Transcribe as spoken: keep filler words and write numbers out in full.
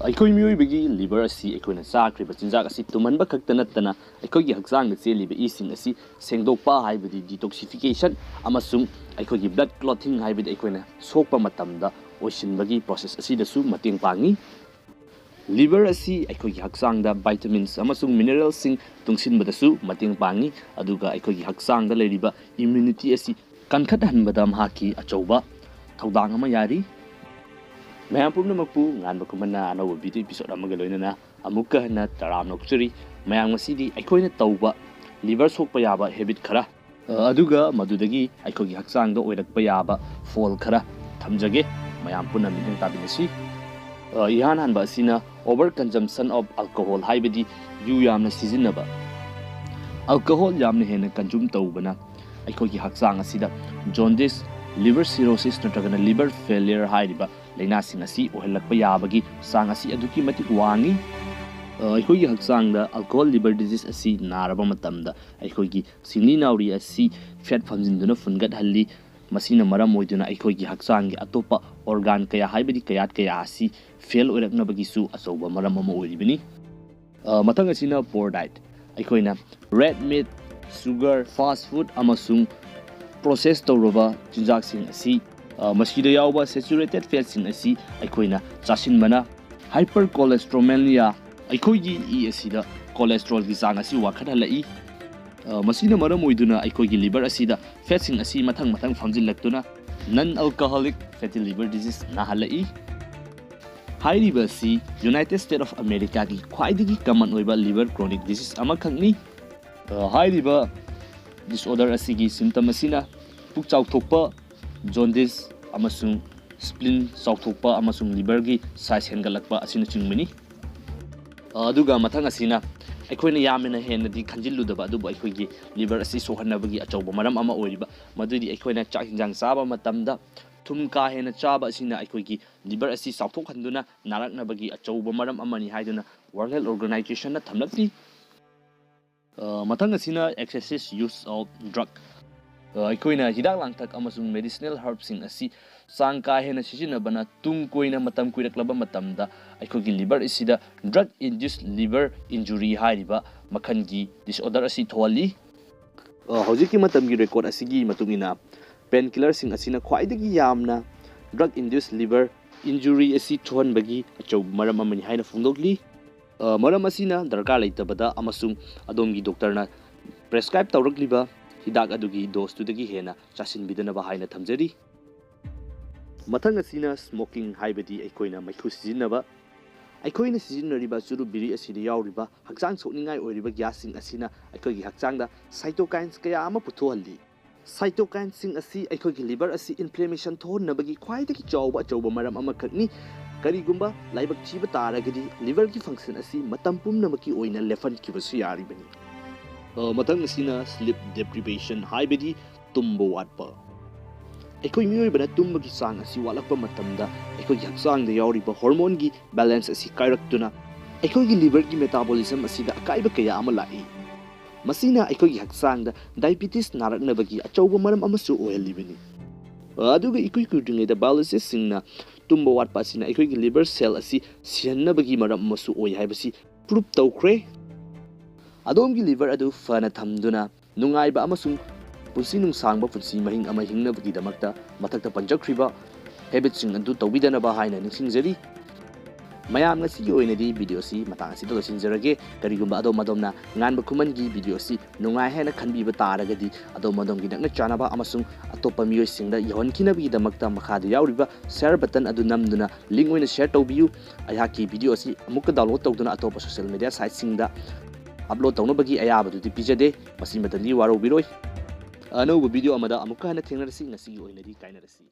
ꯑꯩꯈꯣꯏ ꯃꯤꯑꯣꯏꯕꯒꯤ ꯂꯤꯚꯔ ꯑꯁꯤ ꯑꯩꯈꯣꯏꯅ ꯆꯥꯈ꯭ꯔꯤꯕ ꯆꯤꯟꯖꯥꯛ ꯑꯁꯤ ꯇꯨꯝꯍꯟꯕ ꯈꯛꯇ ꯅꯠꯇꯅ, ꯑꯩꯈꯣꯏꯒꯤ ꯍꯛꯆꯥꯡꯗ ꯆꯦꯜꯂꯤꯕ ꯏꯁꯤꯡ ꯑꯁꯤ ꯁꯦꯡꯗꯣꯛꯄ, ꯍꯥꯏꯕꯗꯤ ꯗꯤꯇꯣꯛꯁꯤꯐꯤꯀꯦꯁꯟ, ꯑꯃꯁꯨꯡ ꯑꯩꯈꯣꯏꯒꯤ ꯕ꯭ꯂꯗ ꯀ꯭ꯂꯣꯇꯤꯡ, ꯍꯥꯏꯕꯗꯤ ꯑꯩꯈꯣꯏꯅ ꯁꯣꯛꯄ ꯃꯇꯝꯗ ꯑꯣꯏꯁꯤꯟꯕꯒꯤ ꯄ꯭ꯔꯣꯁꯦꯁ ꯑꯁꯤꯗꯁꯨ ꯃꯇꯦꯡ ꯄꯥꯡꯉꯤ꯫ ꯂꯤꯚꯔ ꯑꯁꯤ ꯑꯩꯈꯣꯏꯒꯤ ꯍꯛꯆꯥꯡꯗ ꯚꯥꯏꯇꯥꯃꯤꯟꯁ ꯑꯃꯁꯨꯡ ꯃꯤꯅꯔꯦꯜꯁꯤꯡ ꯇꯨꯡꯁꯤꯟꯕꯗꯁꯨ ꯃꯇꯦꯡ ꯄꯥꯡꯉꯤ, ꯑꯗꯨꯒ ꯑꯩꯈꯣꯏꯒꯤ ꯍꯛꯆꯥꯡꯗ ꯂꯩꯔꯤꯕ ꯏꯝꯌꯨꯅꯤꯇꯤ ꯑꯁꯤ ꯀꯟꯈꯠꯍꯟꯕꯗ ꯃꯍꯥꯛꯀꯤ ꯑꯆꯧꯕ ꯊꯧꯗꯥꯡ ꯑꯃ ꯌꯥꯔꯤ꯫ ꯃꯌꯥꯝ ꯄꯨꯝꯅꯃꯛꯄꯨ ꯉꯥꯟꯕ ꯈꯨꯃꯟꯅ ꯑꯅꯧꯕ ꯚꯤꯗꯤꯑꯣ ꯏꯄꯤꯁꯣꯗ ꯑꯃꯒ ꯂꯣꯏꯅꯅ ꯑꯃꯨꯛꯀ ꯍꯟꯅ ꯇꯔꯥꯝꯅ ꯑꯣꯛꯆꯔꯤ꯫ ꯃꯌꯥꯝ, ꯉꯁꯤꯗꯤ ꯑꯩꯈꯣꯏꯅ ꯇꯧꯕ ꯂꯤꯚꯔ ꯁꯣꯛꯄ ꯌꯥꯕ ꯍꯦꯕꯤꯠ ꯈꯔ, ꯑ, ꯑꯗꯨꯒ ꯃꯗꯨꯗꯒꯤ ꯑꯩꯈꯣꯏꯒꯤ ꯍꯛꯆꯥꯡꯗ ꯑꯣꯏꯔꯛꯄ ꯌꯥꯕ ꯐꯣꯜ ꯈꯔ ꯊꯝꯖꯒꯦ꯫ ꯃꯌꯥꯝ ꯄꯨꯟꯅ ꯃꯤꯠꯌꯦꯡ ꯇꯥꯃꯤꯟꯅꯁꯤ꯫ ꯑ, ꯏꯍꯥꯟ ꯍꯥꯟꯕ ꯑꯁꯤꯅ over consumption of alcohol, ꯍꯥꯏꯕꯗꯤ ꯌꯨ ꯌꯥꯝꯅ ꯁꯤꯖꯤꯟꯅꯕ꯫ ꯑꯜꯀꯣꯍꯣꯜ ꯌꯥꯝꯅ ꯍꯦꯟꯅ ꯀꯟꯖꯨꯝ ꯇꯧꯕꯅ ꯑꯩꯈꯣꯏꯒꯤ ꯍꯛꯆꯥꯡ ꯑꯁꯤꯗ ꯖꯣꯟꯗꯤꯁ, ꯂꯤꯚꯔ ꯁꯤꯔꯣꯁꯤꯁ ꯅꯠꯇ꯭ꯔꯒꯅ ꯂꯤꯚꯔ ꯐꯦꯂꯤꯌꯔ ꯍꯥꯏꯔꯤꯕ ꯂꯥꯏꯅꯥꯁꯤꯡ ꯑꯁꯤ ꯑꯣꯏꯍꯜꯂꯛꯄ ꯌꯥꯕꯒꯤ ꯆꯥꯡ ꯑꯁꯤ ꯑꯗꯨꯛꯀꯤ ꯃꯇꯤꯛ ꯋꯥꯡꯉꯤ꯫ ꯑ, ꯑꯩꯈꯣꯏꯒꯤ ꯍꯛꯆꯥꯡꯗ ꯑꯜꯀꯣꯍꯣꯜ ꯂꯤꯚꯔ ꯗꯤꯖꯤꯁ ꯑꯁꯤ ꯅꯥꯔꯕ ꯃꯇꯝꯗ ꯑꯩꯈꯣꯏꯒꯤ ꯁꯤꯡꯂꯤ ꯅꯥꯎꯔꯤ ꯑꯁꯤ ꯐꯦꯠ ꯐꯝꯖꯤꯟꯗꯨꯅ ꯐꯨꯟꯒꯠꯍꯜꯂꯤ꯫ ꯃꯁꯤꯅ ꯃꯔꯝ ꯑꯣꯏꯗꯨꯅ ꯑꯩꯈꯣꯏꯒꯤ ꯍꯛꯆꯥꯡꯒꯤ ꯑꯇꯣꯞꯄ ꯑꯣꯔꯒꯥꯟ ꯀꯌꯥ, ꯍꯥꯏꯕꯗꯤ ꯀꯌꯥꯠ ꯀꯌꯥ ꯑꯁꯤ ꯐꯦꯜ ꯑꯣꯏꯔꯛꯅꯕꯒꯤꯁꯨ ꯑꯆꯧꯕ ꯃꯔꯝ ꯑꯃ ꯑꯣꯏꯔꯤꯕꯅꯤ꯫ ꯑ, ꯃꯊꯪ ꯑꯁꯤꯅ ꯄꯣꯔ ꯗꯥꯏꯠ꯫ ꯑꯩꯈꯣꯏꯅ ꯔꯦꯗ ꯃꯤꯠ, ꯁꯨꯒꯔ, ꯐꯥꯁ ꯐꯨꯗ ꯑꯃꯁꯨꯡ ꯄ꯭ꯔꯣꯁꯦꯁ ꯇꯧꯔꯕ ꯆꯤꯟꯖꯥꯛꯁꯤꯡ ꯑꯁꯤ, ꯑ, ꯃꯁꯤꯗ ꯌꯥꯎꯕ ꯁꯦꯆꯨꯔꯦꯇꯦꯠ ꯐꯦꯠꯁꯤꯡ ꯑꯁꯤ ꯑꯩꯈꯣꯏꯅ ꯆꯥꯁꯤꯟꯕꯅ ꯍꯥꯏꯄꯔ ꯀꯣꯂꯦꯁꯇ꯭ꯔꯣꯃꯦꯅꯤꯌꯥ, ꯑꯩꯈꯣꯏꯒꯤ ꯏ ꯑꯁꯤꯗ ꯀꯣꯂꯦꯁꯇ꯭ꯔꯣꯜꯒꯤ ꯆꯥꯡ ꯑꯁꯤ ꯋꯥꯡꯈꯠꯍꯜꯂꯛꯏ꯫ ꯑ, ꯃꯁꯤꯅ ꯃꯔꯝ ꯑꯣꯏꯗꯨꯅ ꯑꯩꯈꯣꯏꯒꯤ ꯂꯤꯚꯔ ꯑꯁꯤꯗ ꯐꯦꯠꯁꯤꯡ ꯑꯁꯤ ꯃꯊꯪ ꯃꯊꯪ ꯐꯝꯖꯤꯜꯂꯛꯇꯨꯅ ꯅꯟ ꯑꯜꯀꯣꯍꯣꯂꯤꯛ ꯐꯦꯇꯤ ꯂꯤꯚꯔ ꯗꯤꯖꯤꯁ ꯅꯥꯍꯜꯂꯛꯏ꯫ ꯍꯥꯏꯔꯤꯕ ꯑꯁꯤ ꯌꯨꯅꯥꯏꯇꯦꯗ ꯁ꯭ꯇꯦꯠ ꯑꯣꯐ ꯑꯃꯦꯔꯤꯀꯥꯒꯤ ꯈ꯭ꯋꯥꯏꯗꯒꯤ ꯀꯃꯟ ꯑꯣꯏꯕ ꯂꯤꯚꯔ ꯀ꯭ꯔꯣꯅꯤꯛ ꯗꯤꯖꯤꯁ ꯑꯃꯈꯛꯅꯤ꯫ ꯑ, ꯍꯥꯏꯔꯤꯕ ꯗꯤꯁꯑꯣꯔꯗꯔ ꯑꯁꯤꯒꯤ ꯁꯤꯝꯇꯝ ꯑꯁꯤꯅ ꯄꯨꯛ ꯆꯥꯎꯊꯣꯛꯄ, ꯖꯣꯟꯗꯤꯁ, ꯑꯃꯁꯨꯡ ꯁ꯭ꯄ꯭ꯂꯤꯟ ꯆꯥꯎꯊꯣꯛꯄ ꯑꯃꯁꯨꯡ ꯂꯤꯚꯔꯒꯤ ꯁꯥꯏꯖ ꯍꯦꯟꯒꯠꯂꯛꯄ ꯑꯁꯤꯅꯆꯤꯡꯕꯅꯤ꯫ ꯑ, ꯑꯗꯨꯒ ꯃꯊꯪ ꯑꯁꯤꯅ ꯑꯩꯈꯣꯏꯅ ꯌꯥꯝꯅ ꯍꯦꯟꯅꯗꯤ ꯈꯟꯖꯤꯜꯂꯨꯗꯕ, ꯑꯗꯨꯕꯨ ꯑꯩꯈꯣꯏꯒꯤ ꯂꯤꯚꯔ ꯑꯁꯤ ꯁꯣꯛꯍꯟꯅꯕꯒꯤ ꯑꯆꯧꯕ ꯃꯔꯝ ꯑꯃ ꯑꯣꯏꯔꯤꯕ, ꯃꯗꯨꯗꯤ ꯑꯩꯈꯣꯏꯅ ꯆꯥꯛ ꯍꯤꯟꯖꯥꯡ ꯆꯥꯕ ꯃꯇꯝꯗ ꯊꯨꯝ ꯀꯥ ꯍꯦꯟꯅ ꯆꯥꯕ ꯑꯁꯤꯅ ꯑꯩꯈꯣꯏꯒꯤ ꯂꯤꯚꯔ ꯑꯁꯤ ꯆꯥꯎꯊꯣꯛꯍꯟꯗꯨꯅ ꯅꯥꯔꯛꯅꯕꯒꯤ ꯑꯆꯧꯕ ꯃꯔꯝ ꯑꯃꯅꯤ ꯍꯥꯏꯗꯨꯅ ꯋꯥꯔꯜ ꯍꯦꯜꯊ ꯑꯣꯔꯒꯅꯥꯏꯖꯦꯁꯟꯅ ꯊꯝꯂꯛꯂꯤ꯫ ꯑ, ꯃꯊꯪ ꯑꯁꯤꯅ excessive use of drug꯫ ꯑ, ꯑꯩꯈꯣꯏꯅ ꯍꯤꯗꯥꯛ ꯂꯥꯡꯊꯛ ꯑꯃꯁꯨꯡ medicinal herbꯁꯤꯡ ꯑꯁꯤ ꯆꯥꯡ ꯀꯥ ꯍꯦꯟꯅ ꯁꯤꯖꯤꯟꯅꯕꯅ ꯇꯨꯡ ꯀꯣꯏꯅ ꯃꯇꯝ ꯀꯨꯏꯔꯛꯂꯕ ꯃꯇꯝꯗ ꯑꯩꯈꯣꯏꯒꯤ liver ꯑꯁꯤꯗ drug induced liver injury ꯍꯥꯏꯔꯤꯕ ꯃꯈꯜꯒꯤ disorder ꯑꯁꯤ ꯊꯣꯛꯍꯜꯂꯤ꯫ ꯑ, ꯍꯧꯖꯤꯛꯀꯤ ꯃꯇꯝꯒꯤ record ꯑꯁꯤꯒꯤ ꯃꯇꯨꯡ ꯏꯟꯅ painkillerꯁꯤꯡ ꯑꯁꯤꯅ ꯈ꯭ꯋꯥꯏꯗꯒꯤ ꯌꯥꯝꯅ drug induced liver injury ꯑꯁꯤ ꯊꯣꯛꯍꯟꯕꯒꯤ ꯑꯆꯧꯕ ꯃꯔꯝ ꯑꯃꯅꯤ ꯍꯥꯏꯅ ꯐꯣꯡꯗꯣꯛꯂꯤ꯫ ꯑ, ꯃꯔꯝ ꯑꯁꯤꯅ ꯗꯔꯀꯥꯔ ꯂꯩꯇꯕꯗ ꯑꯃꯁꯨꯡ ꯑꯗꯣꯝꯒꯤ doctorꯅ prescribe ꯇꯧꯔꯛꯂꯤꯕ ꯍꯤꯗꯥꯛ ꯑꯗꯨꯒꯤ doseꯇꯨꯗꯒꯤ ꯍꯦꯟꯅ ꯆꯥꯁꯤꯟꯕꯤꯗꯅꯕ ꯍꯥꯏꯅ ꯊꯝꯖꯔꯤ꯫ ꯃꯊꯪ ꯑꯁꯤꯅ smoking, ꯍꯥꯏꯕꯗꯤ ꯑꯩꯈꯣꯏꯅ ꯃꯩꯈꯨ ꯁꯤꯖꯤꯟꯅꯕ꯫ ꯑꯩꯈꯣꯏꯅ ꯁꯤꯖꯤꯟꯅꯔꯤꯕ ꯆꯨꯔꯨꯞ ꯕꯤꯔꯤ ꯑꯁꯤꯗ ꯌꯥꯎꯔꯤꯕ ꯍꯛꯆꯥꯡ ꯁꯣꯛꯅꯤꯡꯉꯥꯏ ꯑꯣꯏꯔꯤꯕ gasꯁꯤꯡ ꯑꯁꯤꯅ ꯑꯩꯈꯣꯏꯒꯤ ꯍꯛꯆꯥꯡꯗ cytokines ꯀꯌꯥ ꯑꯃ ꯄꯨꯊꯣꯛꯍꯜꯂꯤ꯫ Cytokineꯁꯤꯡ ꯑꯁꯤ ꯑꯩꯈꯣꯏꯒꯤ liver ꯑꯁꯤ inflammationꯊꯣꯛꯍꯟꯅꯕꯒꯤ ꯈ꯭ꯋꯥꯏꯗꯒꯤ ꯆꯥꯎꯕ ꯑꯆꯧꯕ ꯃꯔꯝ ꯑꯃꯈꯛꯅꯤ꯫ ꯀꯔꯤꯒꯨꯝꯕ ꯂꯥꯏꯕꯛ ꯊꯤꯕ ꯇꯥꯔꯒꯗꯤ liverꯒꯤ function ꯑꯁꯤ ꯃꯇꯝ ꯄꯨꯝꯅꯃꯛꯀꯤ ꯑꯣꯏꯅ ꯂꯦꯞꯍꯟꯈꯤꯕꯁꯨ ꯌꯥꯔꯤꯕꯅꯤ꯫ ꯑ, ꯃꯊꯪ ꯑꯁꯤꯅ sleep deprivation, ꯍꯥꯏꯕꯗꯤ ꯇꯨꯝꯕ ꯋꯥꯠꯄ꯫ ꯑꯩꯈꯣꯏ ꯃꯤꯑꯣꯏꯕꯅ ꯇꯨꯝꯕꯒꯤ ꯆꯥꯡ ꯑꯁꯤ ꯋꯥꯠꯂꯛꯄ ꯃꯇꯝꯗ ꯑꯩꯈꯣꯏꯒꯤ ꯍꯛꯆꯥꯡꯗ ꯌꯥꯎꯔꯤꯕ hormoneꯒꯤ balance ꯑꯁꯤ ꯀꯥꯏꯔꯛꯇꯨꯅ ꯑꯩꯈꯣꯏꯒꯤ liverꯒꯤ metabolism ꯑꯁꯤꯗ ꯑꯀꯥꯏꯕ ꯀꯌꯥ ꯑꯃ ꯂꯥꯛꯏ꯫ ꯃꯁꯤꯅ ꯑꯩꯈꯣꯏꯒꯤ ꯍꯛꯆꯥꯡꯗ diabetes ꯅꯥꯔꯛꯅꯕꯒꯤ ꯑꯆꯧꯕ ꯃꯔꯝ ꯑꯃꯁꯨ ꯑꯣꯏꯍꯜꯂꯤꯕꯅꯤ꯫ ꯑꯗꯨꯒ ꯏꯀꯨꯏ ꯀꯨꯏꯗ꯭ꯔꯤꯉꯩꯗ biologistꯁꯤꯡꯅ ꯇꯨꯝꯕ ꯋꯥꯠꯄ ꯑꯁꯤꯅ ꯑꯩꯈꯣꯏꯒꯤ liver cell ꯑꯁꯤ ꯁꯤꯍꯟꯅꯕꯒꯤ ꯃꯔꯝ ꯑꯃꯁꯨ ꯑꯣꯏ ꯍꯥꯏꯕꯁꯤ prove ꯇꯧꯈ꯭ꯔꯦ꯫ ꯑꯗꯣꯝꯒꯤ liver ꯑꯗꯨ ꯐꯅ ꯊꯝꯗꯨꯅ ꯅꯨꯡꯉꯥꯏꯕ ꯑꯃꯁꯨꯡ ꯄꯨꯟꯁꯤ ꯅꯨꯡꯁꯥꯡꯕ ꯄꯨꯟꯁꯤ ꯃꯍꯤꯡ ꯑꯃ ꯍꯤꯡꯅꯕꯒꯤꯗꯃꯛꯇ ꯃꯊꯛꯇ ꯄꯟꯖꯈ꯭ꯔꯤꯕ habitꯁꯤꯡ ꯑꯗꯨ ꯇꯧꯕꯤꯗꯅꯕ ꯍꯥꯏꯅ ꯅꯤꯡꯁꯤꯡꯖꯔꯤ꯫ ꯃꯌꯥꯝ, ꯉꯁꯤꯒꯤ ꯑꯣꯏꯅꯗꯤ video ꯑꯁꯤ ꯃꯇꯥꯡ ꯑꯁꯤꯗ ꯂꯣꯏꯁꯤꯟꯖꯔꯒꯦ꯫ ꯀꯔꯤꯒꯨꯝꯕ ꯑꯗꯣꯝ ꯑꯗꯣꯝꯅ ꯉꯥꯟꯕ ꯈꯨꯃꯟꯒꯤ video ꯑꯁꯤ ꯅꯨꯡꯉꯥꯏ ꯍꯥꯏꯅ ꯈꯟꯕꯤꯕ ꯇꯥꯔꯒꯗꯤ, ꯑꯗꯣꯝ ꯑꯗꯣꯝꯒꯤ ꯅꯛꯅ ꯆꯥꯅꯕ ꯑꯃꯁꯨꯡ ꯑꯇꯣꯞꯄ ꯃꯤꯑꯣꯏꯁꯤꯡꯗ ꯌꯧꯍꯟꯈꯤꯅꯕꯒꯤꯗꯃꯛꯇ ꯃꯈꯥꯗ ꯌꯥꯎꯔꯤꯕ share button ꯑꯗꯨ ꯅꯝꯗꯨꯅ link ꯑꯣꯏꯅ share ꯇꯧꯕꯤꯌꯨ꯫ ꯑꯩꯍꯥꯛꯀꯤ video ꯑꯁꯤ ꯑꯃꯨꯛꯀ download ꯇꯧꯗꯨꯅ ꯑꯇꯣꯞꯄ social media siteꯁꯤꯡꯗ upload ꯇꯧꯅꯕꯒꯤ ꯑꯌꯥꯕꯗꯨꯗꯤ ꯄꯤꯖꯗꯦ꯫ ꯃꯁꯤꯃꯇꯪꯗꯤ ꯋꯥꯔꯧꯕꯤꯔꯣꯏ꯫ ꯑꯅꯧꯕ video ꯑꯃꯗ ꯑꯃꯨꯛꯀ ꯍꯟꯅ ꯊꯦꯡꯅꯔꯁꯤ꯫ ꯉꯁꯤꯒꯤ ꯑꯣꯏꯅꯗꯤ ꯀꯥꯏꯅꯔꯁꯤ꯫